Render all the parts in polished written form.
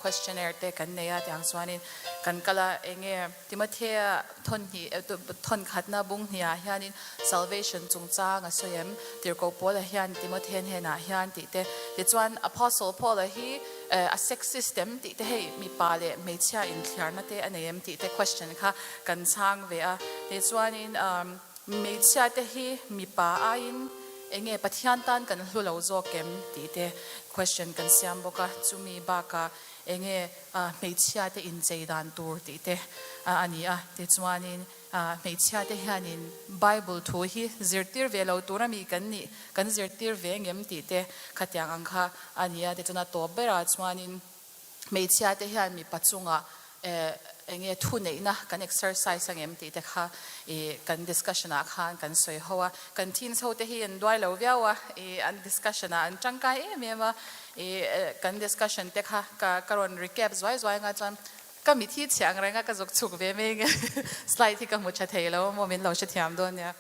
questionnaire te kan nei a tiang chuanin kan kal a enge Timothea thawn hnih thawn khatna bung hniah hianin salvation chungchang a sawi em? Tirhkoh Paula hian Timothea hnenah hian tih te, tichuan Apostle Paula hi a sexist em tih te hei mipa leh hmeichhia inthliarna te a nei em tih te question kha kan chhang ve a. Tichuanin hmeichhia te hi mipa aiin enge Pathian tan kan hlu lo zawk em tih te question kan siam bawk a, chumi bakah enge Hmeichhia te inchei dan tur tih te a ni a, tichuanin hmeichhia te hianin Bible thu hi zirtir ve lo tur ami kan nih, kan zirtir ve ngem tih te khatiang ang kha a ni a, tichuan a tawp berah chuanin hmeichhia te hian mipa chungah enge thu neihna kan exercise angem tih te kha ih kan discussion ah khan kan sawi ho a, kan teens ho te hi an duai lo viau a, ih an discussion ah an tangkai em em a. I kan discussion te kha ka ka rawn recap zuai zuai anga chuan ka mit hi chhiah ang reng a ka zuk chhuk ve mai nge slide hi ka hmu tha thei lo maw min lo hrethiam dawn nia.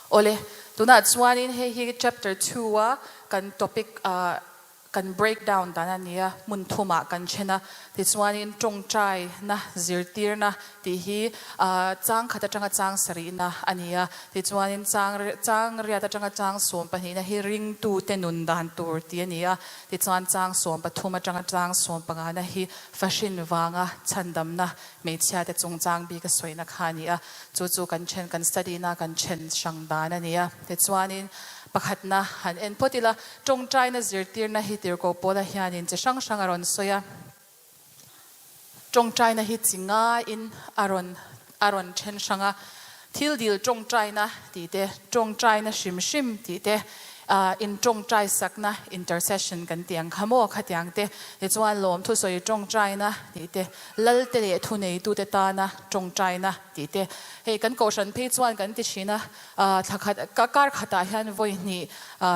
Awle tunah chuanin hei hi chapter 2 a kan topic ah Kan break down dan a nia, hmun thumah kan then a, tichuanin tawngtaina, zirtirna tih hi chang khat atanga chang sarihna a ni a, tichuanin chang chang riat atanga chang sawmpahnihna hi ringtute nun dan tur tih a ni a, tichuan chang sawmpathum atanga chang sawmpangana hi fahrin vanga chhandamna hmeichhiate chungchang bik a sawina kha a ni a, chu chu kan then kan study na kan then hrang dan a ni a, tichuanin pakhatna han en phawt ila. Tawngtaina zirtirna hi tirhkoh pawla hianin chi hrang hrang a rawn sawi a, tawngtaina hi chi ngaiin a rawn a rawn then hrang a, thil dil tawngtaina tih te, tawngtaina hrim hrim tih te, in tawngtai sakna, intercession kan tih ang kha maw khatiang te, tichuan lawmthu sawi tawngtaina tih te, Lalte leh thuneitute tana tawngtaina tih te, hei kan kohhran phei chuan kan ti thin a, Thla khat, kar khatah hian vawi hnih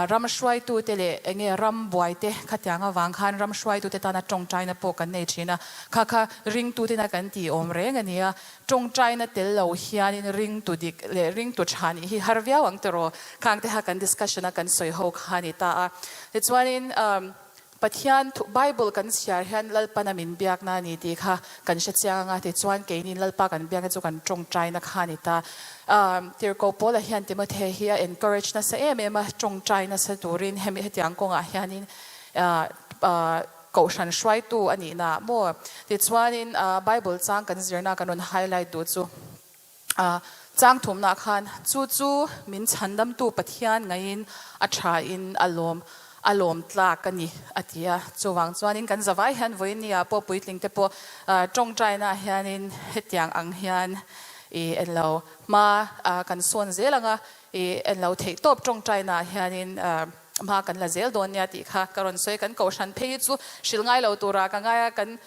ram hruaitute leh eng nge ram buaite khatiang avang khan ram hruaitute tana tawngtaina pawh kan nei thin a. Kha kha ringtutena kan tih awm reng a ni a. Tawngtaina tel lo hianin ringtu dik leh ringtu tha nih hi har viau ang tiraw? Khangte kha kan discussion a kan sawi ho kha a ni ta a. Tichuanin. Pathian thu, Bible kan chhiar hian Lalpana min biakna a ni tih kha kan hre chiang anga, tichuan keiniin Lalpa kan biakna chu kan tawngtaina kha a ni ta. Tirhkoh Paula hian Timothea hi a encourage nasa em em a, tawngtai nasa turin hemi hetiang kawngah hianin kohhran hruaitu a nihna maw? Tichuanin Bible chang kan zirna kan rawn highlight duh chu Chang thumnah khan chu chu min chhandamtu Pathian ngaiin a thain a lawm a lawm tlak a ni a ti a. Chuvang chuanin kan zavai hian vawinia pawh puitling te pawh tawngtainaah hianin hetiang ang hian i en lo hma kan sawn zel ang a, i en lo theih tawp tawngtainaah hianin hma kan la zel dawn nia tih kha ka rawn sawi. Kan kohhran phei hi chu hrilh ngai lo turah ka ngai a, kan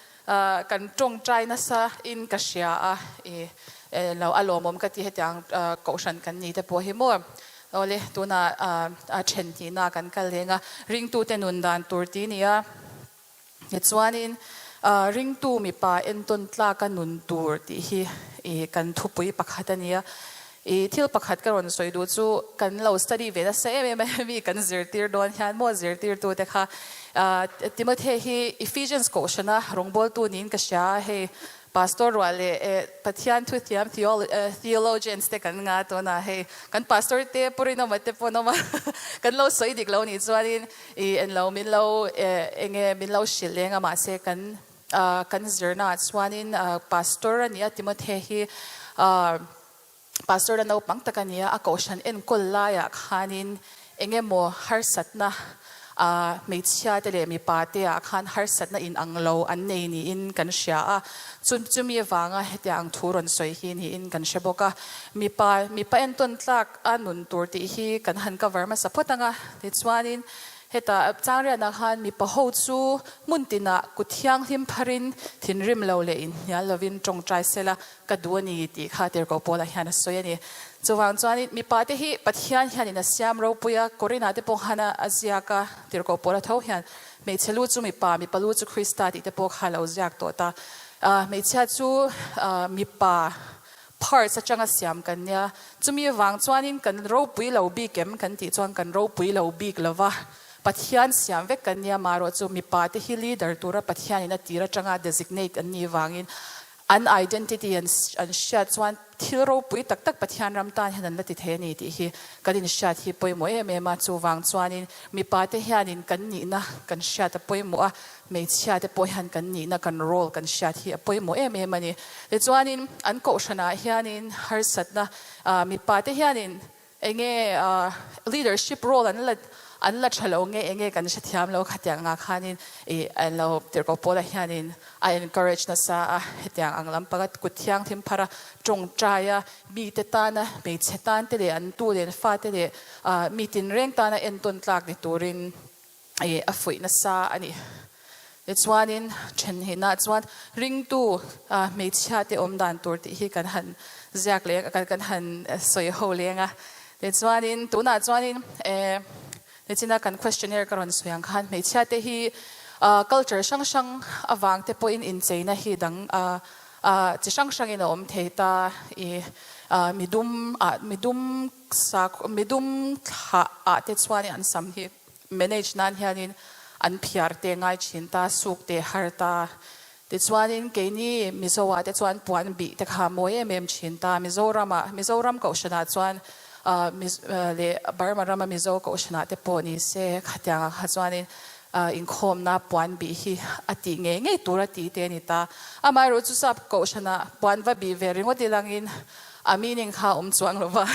Kan tawngtai nasa in ka hria a, i lo a lawmawm ka ti hetiang kohhran kan ni te pawh hi maw. Awle tunah a then hnihna kan kal leng a, ringtute nun dan tur ti nia. Tichuanin ringtu mipa entawn tlaka nun tur tih hi i kan thupui pakhat a nia. I thil pakhat ka rawn sawi duh chu kan lo study ve nasa em em a hemi kan zirtir dawn hian maw zirtirtu te kha Timothy hi Ephesians kohhrana rawngbawltu niin ka hria a, hei pastor ruah leh Pathian thuthiam theologians te kan nga tuna hei kan pastor te Pu Rinawma te pawh an awm a kan lo sawi dik lo nih chuanin i enlo min lo enge min lo hrilh leng a mahse kan kan zirna ah chuanin pastor a ni a Timothy hi Pastor a naupang tak a nia, a kohhran enkawl laiah khanin eng emaw harsatna ah hmeichhia te leh mipa te ah khan harsatna in ang lo an nei niin kan hria a, chu chumi avanga hetiang ang thu rawn sawi hi niin kan hre bawk a. Mipa mipa entawn tlak a nun tur tih hi kan han cover hmasa phawt ang a, tichuanin Hetah Changrianah khan mipa ho chu hmun tinah kut thianghlim pharin thinrim lo leh inhnial lovin tawngtai sela ka duh a ni tih kha Tirhkoh Paula hian a sawi a ni. Chuvang chuanin mipa te hi Pathian hianin a siam ropui a, Korinah te pawh khan a ziak a, Tirhkoh Paula tho hian hmeichhe lu chu mipa, mipa lu chu Krista tih te pawh kha a lo ziak tawh ta. Hmeichhia chu mipa. Parts atanga siam kan nia. Chumi avang chuanin kan ropui lo bik em kan tih chuan kan ropui lo bik lova, Pathian siam vek kan nia marawh chu mipa te hi leader tura Pathianin a tir atanga designate an nih vangin an identity an hriat chuan thil ropui tak tak Pathian ram tan hian an la ti thei a ni tih hi kan inhriat hi pawimawh em em a. Chuvang chuanin mipa te hianin kan nihna kan hriat a pawimawh a, Hmeichhia te pawh hian kan nihna kan role kan hriat hi a pawimawh em em a ni. Tichuanin an kohhranah hianin harsatna mipa te hianin enge leadership role an la an la tha lo nge enge kan hrethiam lo khatiang angah khanin ih an lo tirhkoh pawlah hianin a encourage nasa a, hetiang ang lampanga kut thianghlim phara tawngtaia mite tana hmeichhe tan te leh an tu leh an fate leh mi tinreng tana entawn tlak ni turin ih a fuih nasa a ni. Tichuanin thenhinah chuan ringtu hmeichhia te awm dan tur tih hi kan han ziak leng a, kan han sawi ho leng a. Tichuanin tunah chuanin eh nichina kan questionnaire ka rawn sawi ang khan hmeichhia te hi culture hrang hrang avang te pawhin incheina hi dang chi hrang hrangin a awm thei ta. Ih midum ah midum sakhaw midum thlah ah te chuanin an sam hi Manage nan hianin an phiar te ngai thin ta, suk te har ta. Tichuanin keini Mizo ah te chuan puan bih te kha mawi em em thin ta. Mizoram ah, Mizoram Kohhran ah chuan leh Burma rama Mizo Kohhran ah te pawh ni se khatiang ah kha chuanin inkhawmna puan bih hi a tih ngei ngei tur a tih te a ni ta. Amaherawhchu chu sap Kohhran ah puan va bih ve ringawt ilangin A meaning kha awm chuang lo va.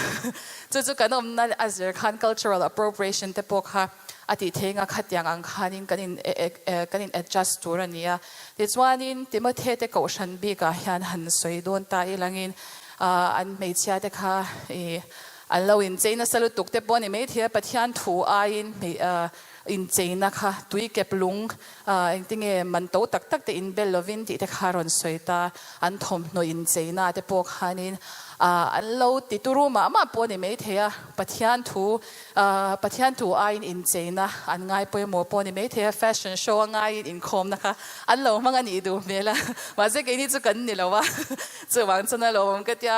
Chu chu kan awmna a zir khan cultural appropriation te pawh kha a tih thei nga khatiang ang khanin kan in kan in adjust tur a ni a. Tichuanin Timothy te kohhran bikah hian han sawi dawn ta ilangin an hmeichhia te kha i an lo inchei nasa lutuk te pawh a ni maithei a, Pathian thu aiin incheina kha tui kep lung Engtinge man to tak tak te in bel lovin tih te kha rawn sawi ta, an thawmhnaw incheina te pawh khanin an lo ti turu mah mah pawh a ni maithei a, Pathian thu Pathian thu aiin incheina an ngai pawimawh pawh a ni maithei a, fashion show a ngaiin inkhawmna kha an lo hmang a nih duh hmel a, mahse keini chu kan ni lo a, chuvang chuan a lawmawm ka tia.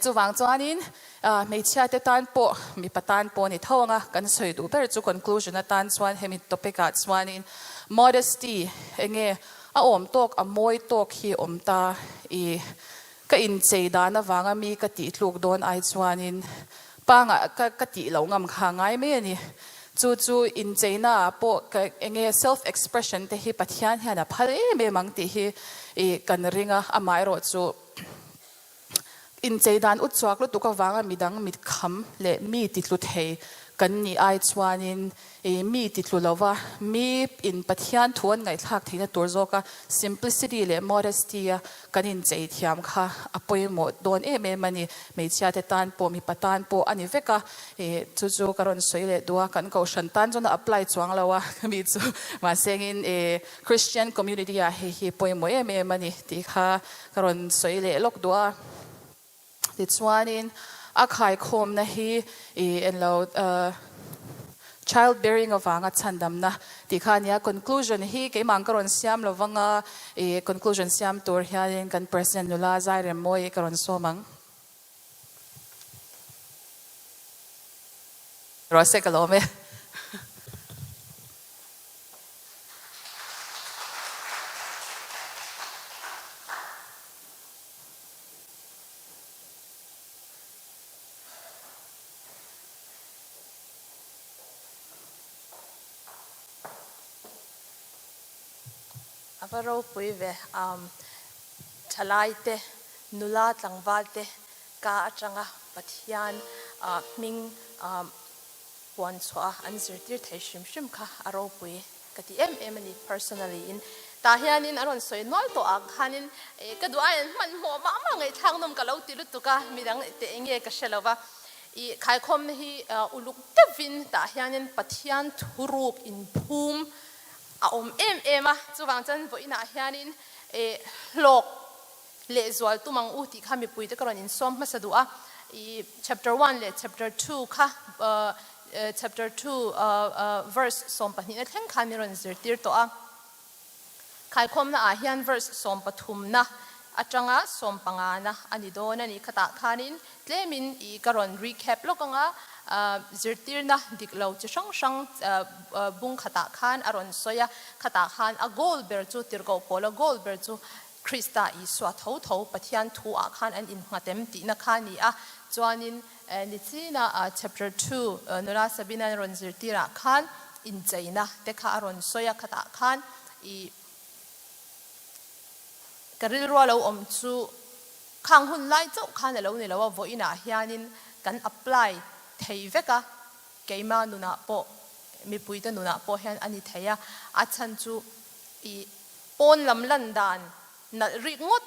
Chuvang chuanin hmeichhia te tan pawh mipa tan pawh a ni tho ang a, kan sawi duh ber chu conclusion atan chuan hemi topic ah chuanin modesty enge a awm tawk a mawi tawk hi awm ta i ka inchei dan avanga mi ka tih tluk dawn ai chuanin pangah ka ka tih loh ngam kha ngai mai a ni. Chu chu incheina ah pawh ka enge self expression te hi Pathian hian a phal em em ang tih hi i kan ring a, amaherawhchu Inchei dan ut chhuak lutuk avanga midang mit kham leh mi titlu thei kan nih ai chuanin i mi titlu lova mi in Pathian thu an ngaihthlak theihna tur zawka simplicity leh modesty a kan inchei thiam kha a pawimawh dawn em em a ni. Hmeichhia te tan pawh mipa tan pawh a ni vek a, i chu chu ka rawn sawi leh duh a, kan kohhran tan chuan a apply chuang lo a mi chu mahsengin i Christian community ah hei hi pawimawh em em a ni tih kha Ka rawn sawi leh lawk duh a, tichuanin a khaikhawmna hi i enlo child bearing avanga chhandamna tih kha a nia, conclusion hi keimah ka rawn siam lo vang a, i conclusion siam tur hianin kan President nula Zairemmawi ka rawn sawm ang. Rawh se ka lawm e. A va ropui ve thalai te, nula tlangval te ka atanga Pathian hming puan chhuah a an zirtir thei hrim hrim kha a ropui ka ti em em a ni personally in. Tah hianin a rawn sawi nual tawh ang khanin ka duh aiin hmanhmawh mah mah ngaihthlak nawm ka lo ti lutuk a, midang te enge ka hre lo va. I khaikhawmna hi uluk deuhin tah hianin Pathian thuruk inphum a awm em em a, chuvang chuan vawiinah hianin hlawk lehzual tum ang u tih kha mipuite ka rawn insawm hmasa duh a, i chapter one leh chapter two kha chapter two verse 12 na thleng khan min rawn zirtir tawh a, khaikhawmna ah hian verse 13 na. atanga sawmpangana a ni dawn a ni. Khatah khanin tlemin i ka rawn recap lawk ang a, zirtirna dik lo chi hrang hrang bung khatah khan a rawn sawi a, khatah khan a goal ber chu tirhkoh pawla goal ber chu Krista Isua tho tho Pathian thu ah khan an innghat em tihna kha a ni a, chuanin nichina chapter 2 nula Sabina rawn zirtirah khan incheina te kha a rawn sawi a, khatah khan i ka rilrua lo awm chu khang hun lai chauh khan a lo ni lo a, vawiinah hianin kan apply thei vek a, keima nunah pawh mipuite nunah pawh hian a ni thei a, a chhan chu i pawn lam lan dan nalh rik ngawt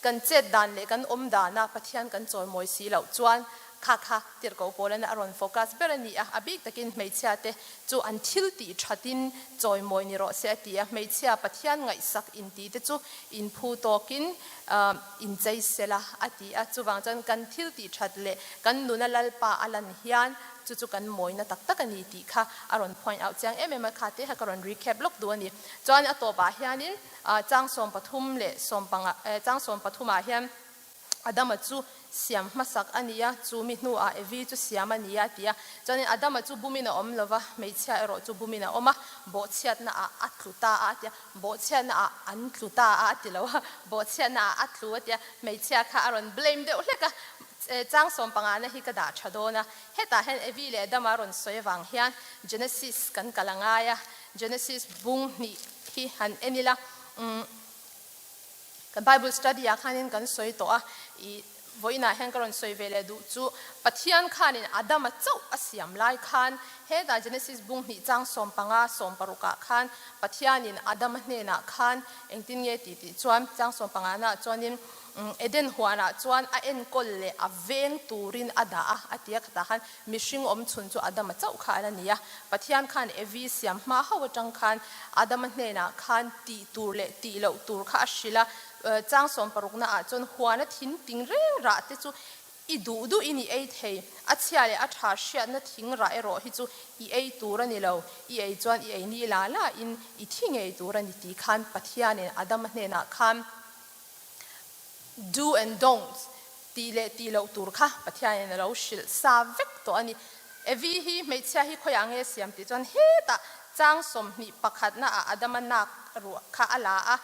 kan chet dan leh kan awm dana Pathian kan chawimawi si loh chuan kha kha tirhkoh pawlana a rawn focus ber a ni a, a bik takin hmeichhia te chu an thil tih thatin chawimawi ni rawh se a ti a, hmeichhia Pathian ngaihsak inti te chu inphu tawkin inchei sela a ti a, chuvang chuan kan thil tih that leh kan nuna Lalpa a lan hian chu chu kan mawina tak tak a ni tih kha a rawn point out chiang em em a, kha te kha ka rawn recap lawk duh a ni. Chuan a tawpah hianin chang 13 leh sawmpanga chang 13 ah hian Adama chu siam hmasak a ni a, chu mi hnuah Evi chu siam a ni a ti a. Chuanin Adama chu bumin a awm lova, hmeichhia erawh chu bumin a awm a, bawhchhiatna ah a tlu ta a a ti a, bawhchhiatna ah an tlu ta a a ti lo a, bawhchhiatna ah a tlu a ti a, hmeichhia kha a rawn blame deuh hlek a, chang sawmpangana hi ka dah tha dawn a, hetah hian Evi leh Adama rawn sawi avang hian Genesis kan kal a ngai a, Genesis bung hnih hi han en ila, umm kan Bible study ah khanin kan sawi tawh a, ih vawiinah hian ka rawn sawi ve leh duh chu Pathian khanin Adama chauh a siam lai khan hetah Genesis bung hnih chang 15 16 ah khan Pathianin Adama hnenah khan engtin nge tih tih chuan chang 15 naah chuanin Eden huanah chuan a enkawl leh a veng turin a dah a, a ti a, khatah khan mihring awm chhun chu Adama chauh kha a la ni a. Pathian khan Evi siam hma ho atang khan Adama hnenah khan tih tur leh tih loh tur kha a hrilh a, chang 16 naah chuan huana thin ting reng rah te chu i duh duhin i ei thei, a chhia leh a tha hriatna thing rah erawh hi chu i ei tur a ni lo, i ei chuan i ei ni la la in i thi ngei tur a ni tih khan Pathianin Adama hnenah khan Do and don'ts tih leh tih loh tur kha Pathianin a lo hrilh sa vek tawh a ni. Evi hi hmeichhia hi khawiah nge siam tih chuan hetah chang 21 naah Adama nak ruah kha a la a,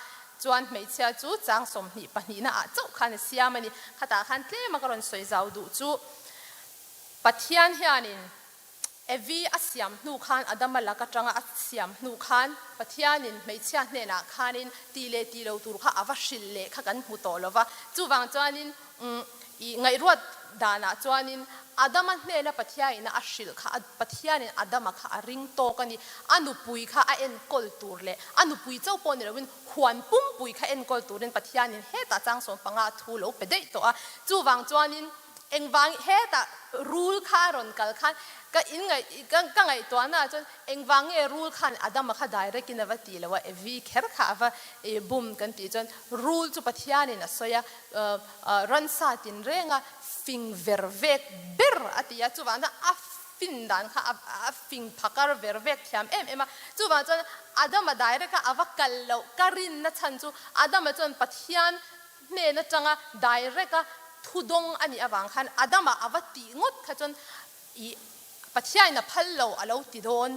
chuan hmeichhia chu chang 22 naah chauh khan a siam a ni. Khatah khan tlema ka rawn sawi zau duh chu Pathian hianin Evi a siam hnu khan, Adama lak atanga a siam hnu khan, Pathianin hmeichhia hnenah khanin tih leh tih lo tur kha a va hrilh leh kha kan hmu tawh lo va. Chuvang chuanin i ngaihruat danah chuanin Adama hnena Pathianin a hrilh kha Pathianin Adama kha a ring tawk a ni. A nupui kha a enkawl tur leh a nupui chauh pawh ni loin huan pumpui kha enkawl turin Pathianin hetah chang 15 a thu lo pe daih tawh a. Chuvang chuanin Engvang hetah rul kha a rawn kal khan ka in ngaih ka ka ngaihtuahna ah chuan engvang nge rul khan Adama kha direct in a va tih loh a Evi kher kha a va ih bum kan tih chuan rul chu Pathianin a sawi a ransa tinreng a fing ver vek ber a ti a chuvang chuan a fin dan kha a fing phakar ver vek thiam em em a chuvang chuan Adama direct a a va kal loh ka rinna chhan chu Adama chuan Pathian Hnen atanga direct a thudawng a nih avang khan Adama a va tih ngawt kha chuan i Pathiain a phal lo a lo ti dawn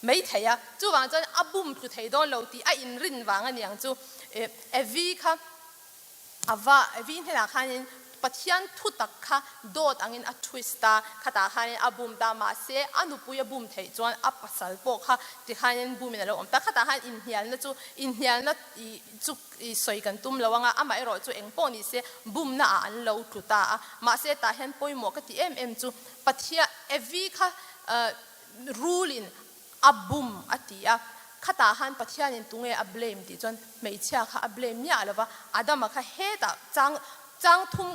mai thei a, chuvang chuan a bum tlu thei dawn lo tih a inrin vang a niang chu Evi kha a va Evi hnenah khanin Pathian thu tak kha dawt angin a twist a, khatah khanin a bum ta, mahse a nupui a bum theih chuan a pasal pawh kha tikhanin bumin a lo awm ta, khatah khan inhnialna chu inhnialna i chu i sawi kan tum lo anga, amaherawh chu eng pawh ni se bumna ah an lo tlu ta a, mahse tah hian pawimawh ka ti em em chu Pathian Evi kha rule in a bum a ti a, khatah khan Pathianin tunge a blame tih chuan hmeichhia kha a blame miah lo va, Adama kha hetah chang chang thum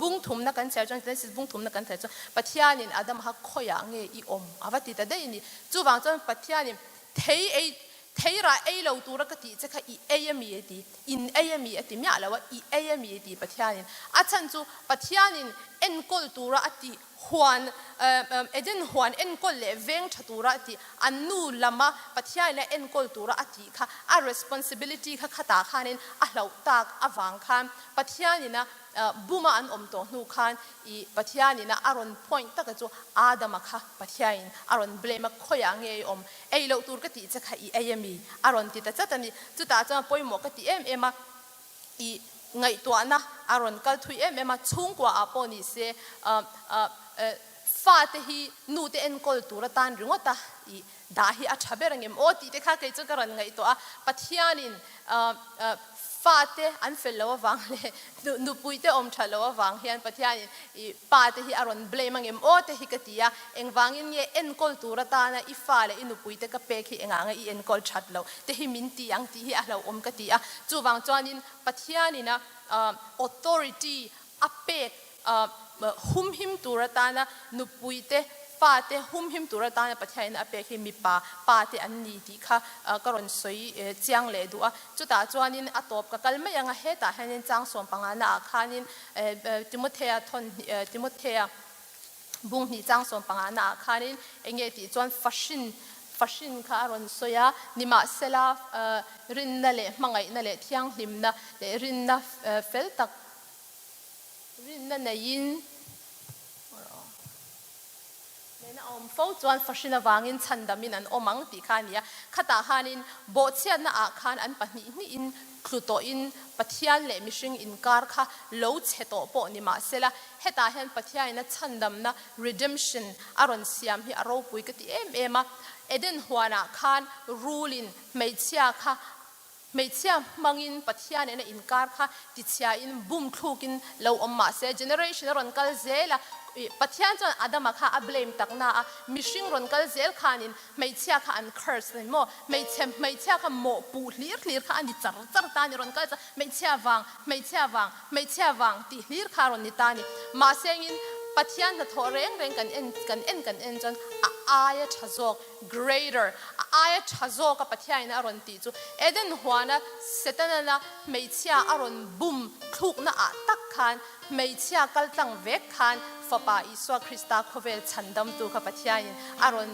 bung thumna kan chhiar chuan Genesis bung thumna kan chhiar chuan Pathianin Adama kha khawiah nge i awm a va ti ta daih a ni. Chuvang chuan Pathianin thei ei Theirah ei lo tura ka tih che kha i ei a mi a ti, in ei a mi a ti miah lo a, i ei a mi a ti Pathianin. A chhan chu Pathianin enkawl tura a tih Huan, Eden huan enkawl leh veng tha tura a tih, an nu lama Pathiain a enkawl tura a tih kha a responsibility kha khatah khanin a hlauh tak avang khan Pathianin a buma an awm tawh hnu khan i Pathianin a a rawn point taka chu Adama kha Pathiain a rawn blame a, khawiah nge i awm? Ei loh tur ka tih che kha i ei a mi? A rawn ti ta chat a ni. Chutah chuan pawimawh ka ti em em a. I ngaihtuahna a rawn kal thui em em a, chhungkua ah pawh ni se fate hi nu te enkawl tur atan ringawt a i dah hi a tha ber angem aw tih te kha kei chu ka rawn ngaihtuah a, Pathianin fate an fel lo avang leh nupui te awm tha lo avang hian Pathianin i pa te hi a rawn blame angem aw te hi ka ti a, engvangin nge enkawl tur atana i fa leh i nupui te ka pek hi engah nge i enkawl that loh te hi min ti ang tih hi a hlauhawm ka ti a, chuvang chuanin Pathianina authority a pek humhim tur atana nupui te fa te humhim tur atana Pathianina a pek hi mipa pa te an ni tih kha ka rawn sawi chiang leh duh a, chutah chuanin a tawp ka kal mai ang a, hetah hianin chang sawmpanga naah khanin Timothea thawn Timothea bung hnih chang 15 naah khanin eng nge tih chuan fahrin fahrin kha a rawn sawi a, nimahsela rinna leh hmangaihna leh thianghlimna leh rinna fel tak rinna neiin Nena a awm fo chuan fahrin avangin chhandamin an awm ang tih kha a ni a. Khatah khanin bawhchhiatna ah khan an pahnih hnihin tlu tawhin Pathian leh mihring inkar kha lo chhe tawh pawh ni mah sela, hetah hian Pathianin a chhandamna, redemption, a rawn siam hi a ropui ka ti em em a. Eden huanah khan rulin hmeichhia kha Hmeichhia hmangin Pathian ena inkar kha tichhiain bum thlukin lo awm mah se, generation a rawn kal zel a, Pathian chuan Adama kha a blame tak na a, mihring rawn kal zel khanin hmeichhia kha an curse a ni maw? Hmeichhe hmeichhia kha mawh puh hlir hlir kha a ni char char ta a ni, rawn kal chuan hmeichhia vang, hmeichhia vang, hmeichhia vang tih hlir kha a rawn ni ta a ni. Mahsengin Pathian hnathawh reng reng kan en kan en kan en chuan a aia tha zawk Greater, a aia tha zawka Pathianin a rawn tih chu Eden huana Setanana hmeichhia a rawn bum thlukna ah tak khan hmeichhia kal tlang vek khan Fapa Isua Krista khawvel chhandamtu kha Pathianin a rawn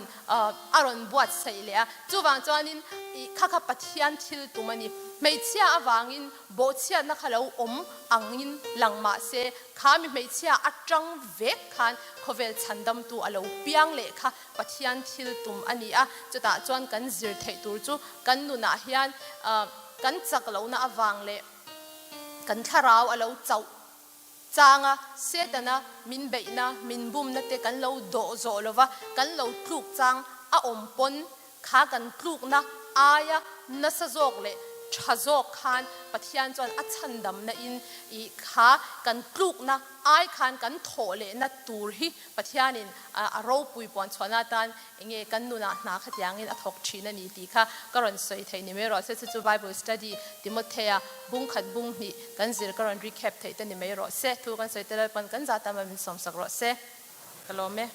a rawn buatsaih leh a. Chuvang chuanin i kha kha Pathian thil tum a ni. Hmeichhia avangin bawhchhiatna kha lo awm angin lang mah se kha mi hmeichhia atang vek khan khawvel chhandamtu a lo piang leh kha Pathian thil tum a ni a, chutah chuan kan zir theih tur chu kan nunah hian kan chak lohna avang leh kan thlarau a lo chauh chang a, Setana min beihna, min bumna te kan lo dawh zawh lova kan lo tluk chang a awm pawn Kha kan tlukna aia nasa zawk leh tha zawk khan Pathian chuan a chhandamna in i kha kan tlukna ai khan kan thawh lehna tur hi Pathianin a ropui puan chhuahna atan enge kan nunah hna khatiangin a thawk thin a ni tih kha ka rawn sawi theih ni mai rawh se. Chu chu Bible study Timothea bung khat bung hnih kan zir ka rawn recap theih te ni mai rawh se. Thu kan sawi te Lalpan kan zah tama min sawmsak rawh se. Ka lawm e.